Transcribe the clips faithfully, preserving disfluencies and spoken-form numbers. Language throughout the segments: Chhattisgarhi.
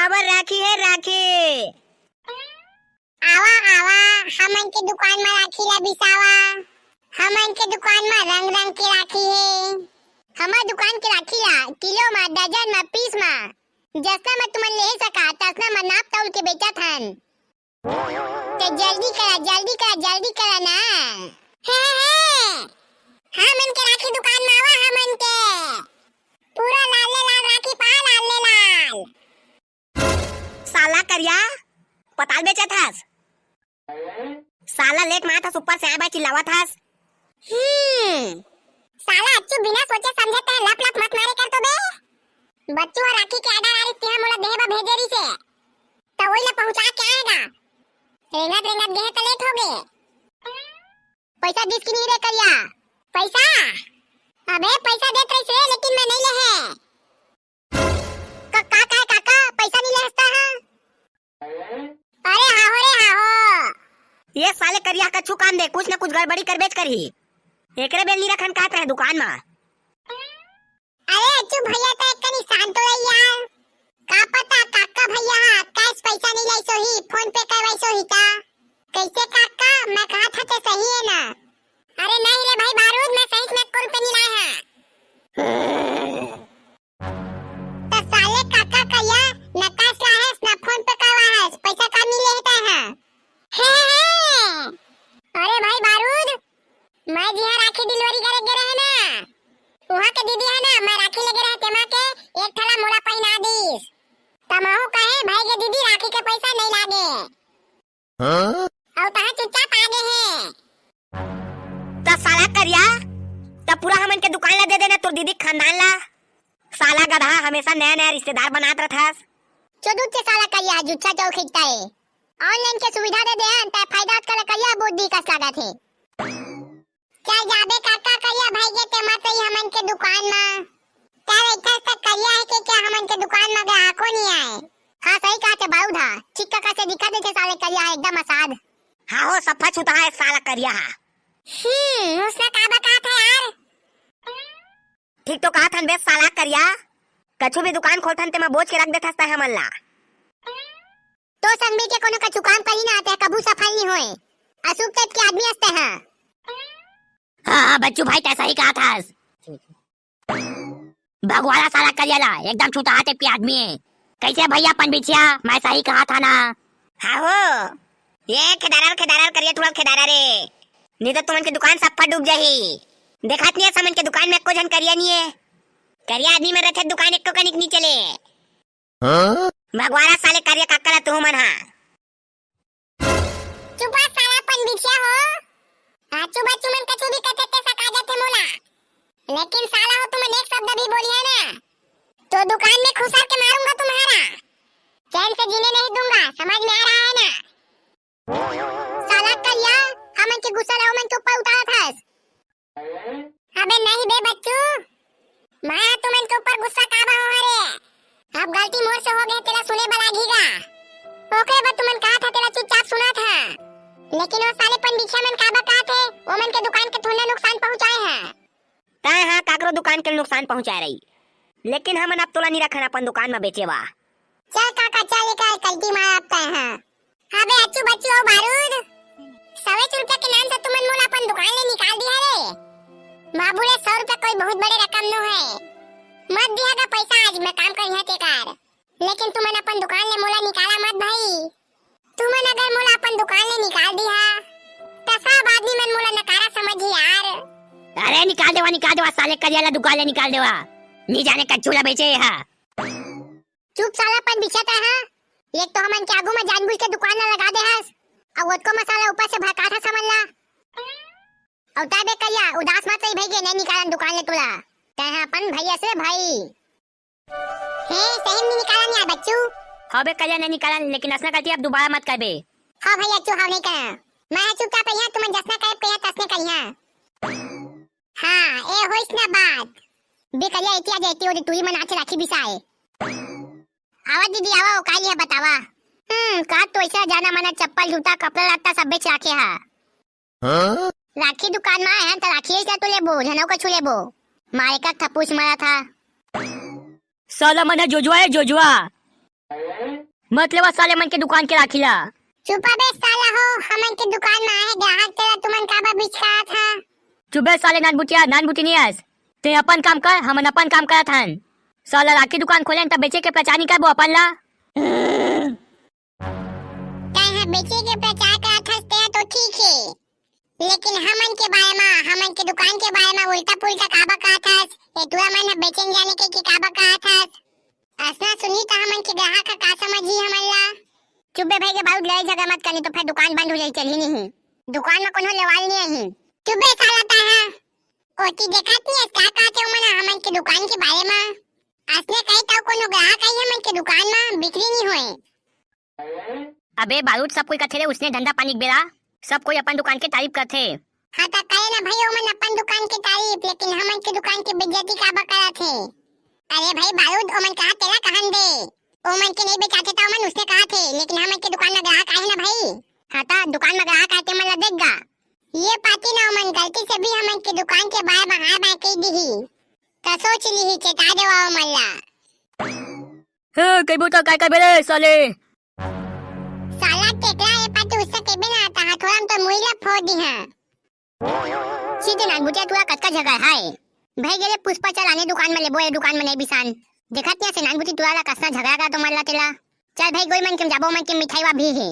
काबर राखी हे राखी? आवा, आवा, हमन के दुकान म राखी ला बिसावा। हमन के दुकान म रंग रंग के राखी हे। हमर दुकान के राखी ला किलो म, दर्जन म, पीस म, जसना म तुमन ले सका, तसना म नाप तौल के बेचत हन। त जल्दी करा, जल्दी करा, जल्दी करा ना। हे, हे, हे। हमन के राखी दुकान म आवा, हमन के। पूरा लाल ले लाल राखी पहा, लाल ले लाल। साला करिया, पताल बेचत हस? साला लेट मात हस, ऊपर से आए बाय चिल्लावत हस। हम्म, साला अच्छू बिना सोचे समझे तैं लप लप मत मारे कर तो बे। बच्चू ह राखी के order आरिस, तेहा मोला देहे बर भेजे रिसे, त ओई ला पहुंचा के आए गा। रेंगत रेंगत गेहे त लेट हो गे। पैसा दिस कि नहीं रे करिया? पैसा? अबे पैसा देत रहिस रे, लेकिन मैं नहीं ले हे। का, का, का, काका, पैसा नहीं ले हस त हा? अरे हाहो रे हाहो। ये साले करिया कछु काम दे, कुछ न कुछ गड़बड़ी करबेच करही। एकरे बेल नहीं रखन कहत रहे दुकान म। अरे अच्छू भैया, त एक कनी शांत हो रही यार। का पता काका भैया हा cash पैसा नहीं लाइस होही, PhonePe करवाइस होही त। कैसे काका, मैं कहा था ते सही है ना? अरे नहीं रे भाई बारूद, मैं सही में एको रुपया नहीं लाए हा। त साले काका करिया, न cash लाए हस, न PhonePe करवाए हस, पैसा का नहीं लेता है? हे, हे, हे। अरे भाई बारूद, मैं जिहाँ राखी delivery करे गे रहे ना, उहाँ के दीदी है ना, मैं राखी लेगे रहे तेमा के एक ठला मोला पहिना दिस। त महू कहे, भाई के दीदी राखी के पैसा नहीं लागे। हाँ? अउ तहाँ चुपचाप आ गे हे। त साला करिया, त पूरा हमन के दुकान ला दे देना तोर दीदी के खानदान ला। साला गधा, हमेशा नया नया रिश्तेदार बनात रथस। चुदुत के साला करिया, जुच्छा चौक खींचता है। Online के सुविधा दे दे हन, तै फायदा कला करिया, बुद्धि कस लागत हे। चल जाबे काका करिया भाई गे, ते मत रही हमन के दुकान म। तै बइठस त करिया हे के क्या हमन के दुकान म ग्राहको नहीं आए। हाँ, सही कहा थे बारूद हा। चिक्का कसे दिखा देथे साले करिया हा, एकदम असाद। हाँ हो, सफा छुतहा है साला करिया हा। हम्म, उसने का बकात है यार? ठीक तो कहा थन बे साला करिया, कछु भी दुकान खोलथन तेमा बोझ के रख देथस तै हमन ला। तो संग मिल के कोनो कछु काम करी ना, ते कभू सफल नहीं होए। अशुभ तत्व के आदमी हस तै हा। हाँ, हाँ, बच्चू भाई, तै सही कहा थस। भगवाला साला करिया ला, एकदम छुतहा तत्व के आदमी है। कैसे भैया पन बिछिया, मैं सही कहा था ना? हाँ हो, ये खेदारर, खेदारर करिया थोड़ा खेदारर रे। नहीं तो तुमन के दुकान सफा डूब जाही। देखत नहीं है, समन के दुकान में एको झन करिया नहीं है। करिया आदमी में रहते दुकान एको कनिक नहीं चले। हाँ? भगवारा साले करिया काका ला तुहू मन हा। चुपा साला पन बिछिया हो। आचू बाचू मन कछु भी कथे ते सका जाथे मोला। लेकिन साला हो तुमन एक शब्द भी बोलिया ना, तो दुकान में खुसर के मारूंगा तुम्हारा। चैन से जीने नहीं दूंगा, समझ में आ रहा है ना? साला करिया, हमन के गुस्सा ला ओमन के ऊपर उतारत हस। अबे नहीं बे बच्चू, मैं तुमन के ऊपर गुस्सा काबर हो रे? अब गलती मोर से हो गए, तेला सुने बर लागही गा। ओकरे बर तुमन कहा था, तेला चुपचाप सुना था। लेकिन वो साले पन बिछिया मन काबर कहा थे, वो मन के दुकान के थोड़ा नुकसान पहुंचाए हैं। तय हाँ काकरो दुकान के नुकसान पहुंचाए रही, लेकिन हमन अब तोला नहीं रखन अपन दुकान में बेचे बा। चल काका, चल एकर कल्टी मार अब तय हाँ। अबे अच्छू बच्चू अउ बारूद, सवेच रुपया के नाम से तुमन मोला अपन दुकान ले निकाल दिया रे। बाबू रे, सौ रुपया कोई बहुत बड़े रकम नो है। मत दिया गा पैसा, आज मैं काम करिहा तेकर। लेकिन तुमन अपन दुकान ले मोला निकाला मत भाई। तुमन अगर मोला अपन दुकान ले निकाल दिहा, त सब आदमी मन मोला नकारा समझही यार। अरे निकाल देवा, निकाल देवा, साले करिया ला दुकान ले निकाल देवा। नी जाने कच्चू ला बेचे हा। चुप साला पन बिछिया तय हा। एक तो हमन के आगू में जानबूझ के दुकान ला लगा दे हस, अउ ओतको मसाला ऊपर से भड़कात हस हमन ला। अउ तय बे करिया, उदास मत रही भई गे, नहीं निकालन दुकान ले तोला। तय हा अपन भैया से भाई। हे, सही में नहीं निकालन यार बच्चू। हाँ बे करिया, नहीं निकालन, लेकिन असना गलती अब दोबारा मत करबे। हाँ भैया, चुप, हाँ नहीं करना। मैं चुपचाप यहाँ तुमन जसना करे कहिया तसने करिया। हाँ, ए होइस ना बात। बे करिया एती आ जा, एती ओदे टूरी मन आथे राखी बिसाए। आवा दीदी, आवा, ओ काली है बतावा। हम्म, का तो ऐसा जाना माना चप्पल, जूता, कपड़ा लत्ता सब बेच राखे हा। हाँ? राखी दुकान में आए हैं तो राखी ऐसा तो लेबो, झनो कछु लेबो। मारे का थपूस मारा था। साला मन ह जोजवा है, जोजवा। मत लेवा साले मन के दुकान के राखी ला। चुप बे साला हो, हमन के दुकान में आए ग्राहक तेला तुमन काबर बिचकात हा? चुप बे साले नानबुटिया, नानबुटिनियस। ते अपन काम कर, हमन अपन काम करत हन। साला राखी दुकान खोलेन त बेचे के प्रचार नइ करबो अपन ला। तैं ह बेचे के प्रचार करत हस, तेहा तो ठीक हे, लेकिन हमन के बारे म, हमन के दुकान के बारे म उल्टा पुल्टा काबर कहत हस? ए टूरा मन ह बेचेन जाने के, के काबर कहत हस? असना सुनही त हमन के ग्राहक ह का समझही हमन ला। चुप बे भई गे बाबू, लड़ाई झगड़ा मत करनी तो फेर दुकान बंद हो जाही, चलही नहीं। दुकान म कोनो लेवाल नहीं आही। चुप बे साला तैं ह। ओती देखत नहीं हस का कहत हे ओमन ह हमन के दुकान के बारे म? असने कही त कोनो ग्राहक आही हमन के दुकान म, बिक्री नहीं होए। अबे बारूद, सब कोई कथे रे उसने धंधा पानी के बेरा, सब कोई अपन दुकान के तारीफ करथे। हाँ त करे ना भाई ओमन अपन दुकान के तारीफ, लेकिन हमन के दुकान के बेइज्जती काबर करत हे? अरे भाई बारूद, ओमन कहा तेला कहन दे, ओमन के नहीं बेचाथे त ओमन उसने कहत हे, लेकिन हमन के दुकान म ग्राहक आए हे ना भाई। हाँ त दुकान म ग्राहक आए ते मन ला देख गा। ये पाती ना ओमन गलती से भी हमन के दुकान के बाय बाय कह दिही, त सोच लिही चेता देवा ओमन ला। हे, कहिबो त काय करबे रे साले? साला टेकला, ए पाती उससे कहिबे ना, तहां थोड़ा हम तो मुई ला फोड़ दिहा। सीधे नानबुटिया टूरा कतका झगड़ा हाय। भई गे रे पुष्पा, चल आने दुकान म लेबो, ए दुकान म नहीं बिसान। देखत नहीं हस नानबुटी टूरा ला कसना झगड़ा करत हे ओमन ला तेला। चल भई गे ओमन के जाबो, ओमन के मिठाई वा भी हे।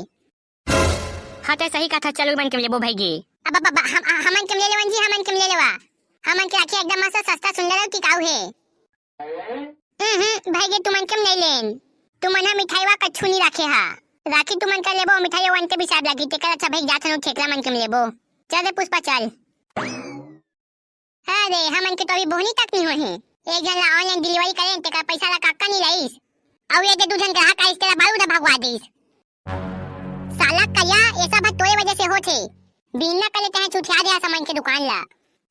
हाँ, तैं सही कहत हस, चल ओमन के लेबो भई गे। अब, अब, अब, हम, हमन के ले लेवन जी, हमन के ले लेवा। हमन के राखी एकदम मस्त सस्ता सुंदर अउ टिकाऊ हे। हम्म, हम्म, भई गे तुमन के नहीं लेन। तुमन ह मिठाई वा कछु नहीं राखे हा। राखी तुमन का लेबो, मिठाई वा अंते बिसाब लागी, तेकर अच्छा भई जात हन ठेकला मन के लेबो। चल रे पुष्पा, चल। अरे, हमन के तो अभी बोहनी तक नहीं होए हे। एक झन ला online delivery करेन, तेकर पैसा ला काका नहीं लाइस। अउ ये दे दू झन ग्राहक आइस, तेला बारूद भगवा दिस। साला करिया, ये सब ह तोरे वजह से होत हे। बिना करे तैं छुटिया दे हमन के दुकान ला।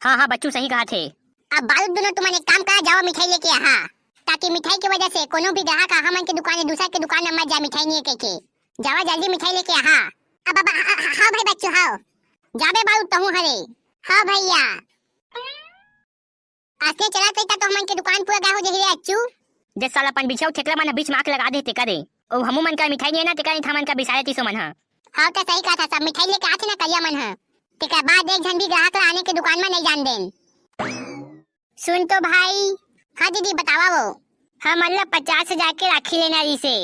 हाँ, हाँ, बच्चू सही कहत हे। अब बारूद दुनो तुमन एक काम करा, जावा मिठाई लेके आहा, ताकि मिठाई के वजह से कोनो भी ग्राहक आ हमन के दुकान ले दूसरा के दुकान में मत जा मिठाई नहीं है कह के। जावा जल्दी मिठाई लेके आहा। अब, अब, हाँ, हाँ, हाँ भाई बच्चू, हाँ। जाबे बारूद तहूँ हरे। हाँ भैया। असने चलत रही त तो हमन के दुकान पूरा गाय हो जाही रे अच्छू। जे साला अपन बिछिया ठेकला मन ह बीच में आके लगा देते करे। ओ हमू मन का मिठाई नहीं है ना, तेकर नहीं था मन का बिसारे तीसो मन ह। हाँ त सही कहा था, सब मिठाई लेके आथे ना करिया मन ह। तेकर बाद एक झन भी ग्राहक ला आने के दुकान में नहीं जान देन। सुन तो भाई। हाँ दीदी बतावा वो। हमन ला पचास हजार के राखी लेना रिसे।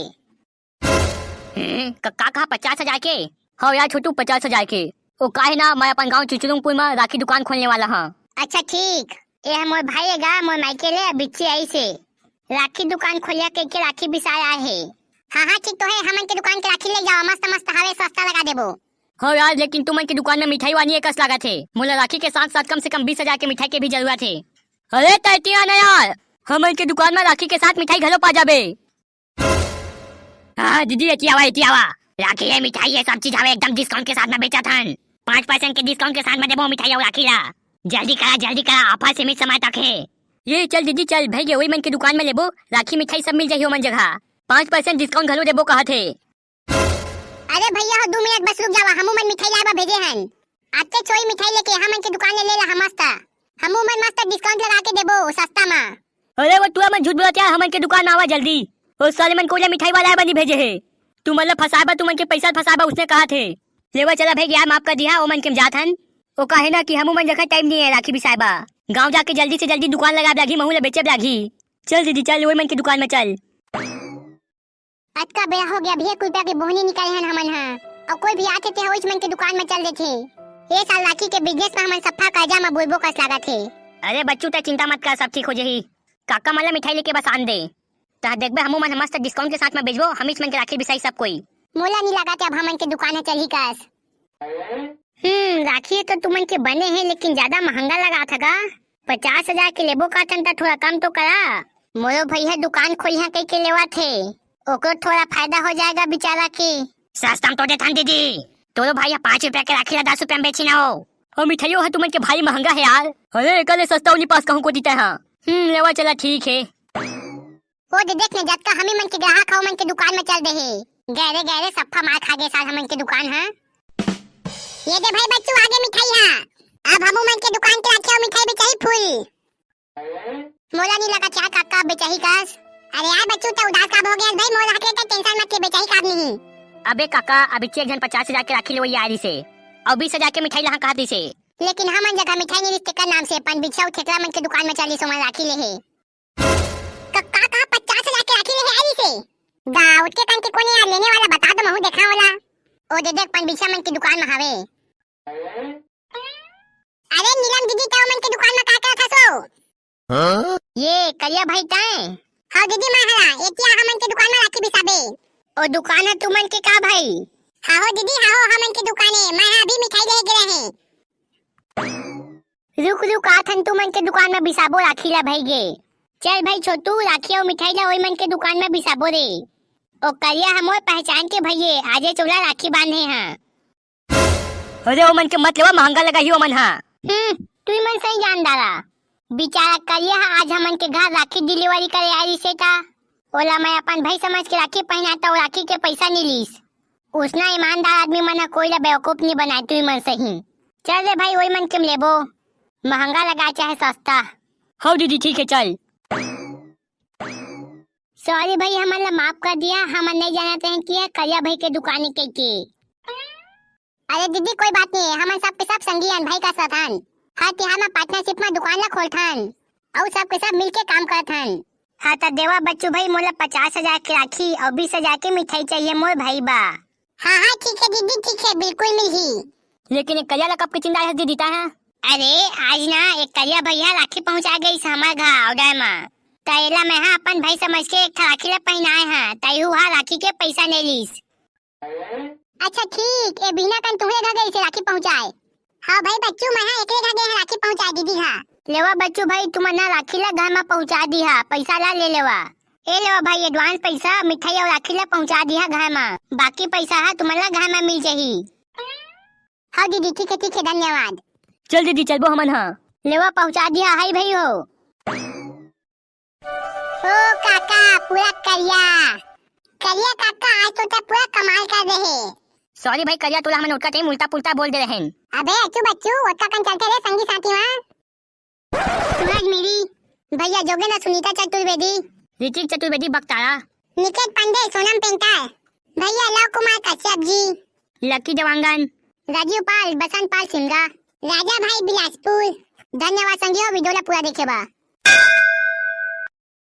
हम्म, क-, का कहा पचास हजार के? हाँ यार छोटू, पचास हजार के। ओ काहे ना, मैं अपन गांव चुचुलुंगपुर में राखी दुकान खोलने वाला हाँ। अच्छा ठीक, ये मोर भाई हे गा, मोर मायके ले बिच्ची आई से राखी दुकान खोलिया कह के राखी बिसाय आए हे। हाँ हाँ ठीक तो है, हमन के दुकान के राखी ले जाओ, मस्त मस्त हवे, सस्ता लगा देबो। हाँ यार, लेकिन तुमन के दुकान में मिठाई वानी एकस लागत हे, मोला राखी के साथ साथ कम से कम बीस हजार के मिठाई के भी जरूरत हे। अरे तैतिया ना यार, हमन के दुकान में राखी के साथ मिठाई घलो पा जाबे। हाँ दीदी, एती आवा, एती आवा। राखी हे, मिठाई हे, सब चीज हवे, एकदम discount के साथ में बेचत हन। पाँच percent के discount के साथ में देबो मिठाई अउ राखी ला। जल्दी करा, जल्दी करा, offer सीमित समय तक हे। ये चल दीदी चल, भई गे ओई मन के दुकान में लेबो, राखी मिठाई सब मिल जाही ओमन जगह। पाँच percent discount घलो देबो कहत हे। अरे भैया हो, दू मिनट बस रुक जावा, हमू मन मिठाई लाए बर भेजे हन। आते छोई मिठाई लेके हमन के दुकान ले ले ला मस्त। हमू मन मस्त discount लगा के देबो सस्ता मा। अरे वो टूरा मन झूठ बोलत हे, हमन के दुकान में आवा जल्दी। ओ साले मन कोइला मिठाई वाला आए बर नहीं भेजे हे। तुमन ला फंसाए बर, तुमन के पैसा फंसाए बर उसने कहत हे। लेवा चला भई गे यार, माफ कर दिहा, ओमन के हम जात हन। ओ काहे ना कि हमू मन जखन time नहीं है राखी बिसाए बर। गाँव जाके जल्दी से जल्दी दुकान लगाए बर लागही, महू ला बेचे बर लागही। चल दीदी चल, ओई मन के दुकान में चल। अतका बेरा हो गया, भैया कुलपा के बोहनी निकाले हन हमन हा, अउ कोई भी आथे ते ओइच मन के दुकान में चल देथे। ये साल राखी के business में हमन सफा कर्जा में बुड़बो कस लागत हे। अरे बच्चू, तै चिंता मत कर, सब ठीक हो जही। काका मन ला मिठाई लेके बस आन दे, तह देखबे हमू मन ह मस्त discount के साथ में बेचबो, हमीच मन के राखी बिसाही सब कोई। मोला नी लागत हे अब हमन के दुकान ह चलही कस। हम्म, राखी तो तुमन के बने हे, लेकिन ज्यादा महंगा लगात ह गा। पचास हजार के लेबो कहथन त थोड़ा कम तो करा। मोरो भैया दुकान खोलिहा कह के लेवत हे, ओकरो थोड़ा फायदा हो जाएगा बेचारा के। सस्ता में तो देथन दीदी, तोरो भाई ह पाँच रुपया के राखी ला दस रुपया में बेची ना हो। अउ मिठाइयो ह तुमन के भारी महंगा हे यार। अरे एकर ले सस्ता उनी पास कहूँ को दीता है। हम्म, लेवा चला ठीक हे। ओ दे देख ने, जतका हमी मन के ग्राहक ह, ओमन के दुकान में चल दे हे। गए रे, गए रे, सफ्फा मार खा गे साल हमन के दुकान ह। ये दे भाई बच्चू, आगे मिठाई ह। अब हमू मन के दुकान के राखी अउ मिठाई बेचाही full। मोला नी लगा चाय काका बेचाही कस। अरे यार बच्चू, तैं उदास काबर हो गे हस भाई? मोर राखी ला तैं tension मत ले, बेचाही काबर नहीं। अबे काका, अभी एक झन पचास हजार के राखी लेवइया आय रिहिसे, अउ बीस हजार के मिठाई लाहूं कहत रिहिसे। लेकिन हमन जघा मिठाई नइ रिहिस, तेकर नाम से पनबिछिया अउ ठेकरा मन के दुकान म चलिस ओमन राखी लेहे। का, का, का पचास हजार के राखी लेहे आय रिहिसे? गा, ओतके कन के कोन ए यार लेने वाला, बता दो, महूं देखां ओला। ओ दे देख, पनबिछिया मन के दुकान म हावे। अरे नीलम दीदी, तैं ओमन के दुकान म का करत हस ओ? हाँ? ये करिया भाई तैं? हव दीदी, मैं हरा, एती आ हमन के दुकान म राखी बिसाबे। ओ दुकान ह तुमन के का भाई? हां हो दीदी, हां हो, हमन के दुकान ए, मैं हा अभी मिठाई लेहे गे रहें। रुक रुक, आथन तुमन के दुकान म बिसाबो राखी ला भई गे। चल भाई छोटू, राखी अउ मिठाई ला ओई मन के दुकान म बिसाबो रे। ओ करिया ह मोर पहचान के भई ए, आजे चोला राखी बांधे हां। अरे ओमन के मत लेवा, महंगा लगाही ओमन हा। हम्म, तुई मन सही जान डारा। बिचारा करिया ह आज हमन के घर राखी delivery करे आय रिहिसे ता, ओला मैं अपन भई समझ के राखी पहिनाय त ओ राखी के पइसा नइ लिस। उसना ईमानदार आदमी मन ह कोई ला बेवकूफ नइ बनाय, तुई मन सही। चल रे भाई, ओई मन के म लेबो, महंगा लगाय चाहे सस्ता। हव दीदी, ठीक हे, चल। Sorry भाई, हमन ला माफ कर दिया, हमन नइ जानत रहेन कि ये करिया भाई के दुकान ए कहिके। अरे दीदी, कोई बात नहीं, हमन सब के सब संगी अन, भाई कस रथन। हर तिहार म partnership म दुकान ला खोलथन, अउ सब के सब मिलके काम करथन। हां त देवा बच्चू भाई, मोला पचास हजार के राखी अउ बीस हजार के मिठाई चाहिए मोर भाई बा। हां हां, ठीक हे दीदी, ठीक हे, बिल्कुल मिलही। लेकिन ए करिया ला कब के चिंता हे दीदी तैं हा? अरे आज ना एक करिया भई ह राखी पहुंचा गइस हमर घर order म, त एला मैं हा अपन भाई समझ के एक ठा राखी ला पहिनाय हां, तइहू हा राखी के पइसा नइ लिस। अच्छा ठीक, ए बिहना कन तुंहरे घर गइसे राखी पहुंचाय? हां भाई बच्चू, मैं हा एकरे घर गे हंव राखी पहुंचाय दीदी घर। लेवा बच्चू भाई, तुमन हा राखी ला घर म पहुंचा दिहा, पइसा ला ले लेवा। ए लेवा भाई advance पइसा, मिठाई अउ राखी ला पहुंचा दिहा घर म, बाकी पइसा हा तुमन ला घर म मिल जाही। हव दीदी, ठीक हे, ठीक हे, धन्यवाद। चल दीदी, चलबो हमन हा। लेवा पहुंचा दिहा, हाय भाई हो। ओ काका, पूरा करिया, करिया काका, आज तो तैं पूरा कमाल कर दे हे। Sorry भाई करिया, तोला हमन ओतका time उल्टा पुल्टा बोल दे रहेन। अबे अच्चू बच्चू, ओतका कन चलथे रे संगी साथी मा। सूरज मिरी, भैया जोगेंद्र सुनीता चतुर्वेदी, ऋतिक चतुर्वेदी बकतारा, निकेत पांडे सोनम पेंटर, भैया लव कुमार कश्यप जी, लकी देवांगन, राजीव पाल, बसंत पाल सिमरा, राजा भाई बिलासपुर। धन्यवाद संगी हो video ला पूरा देखे बा।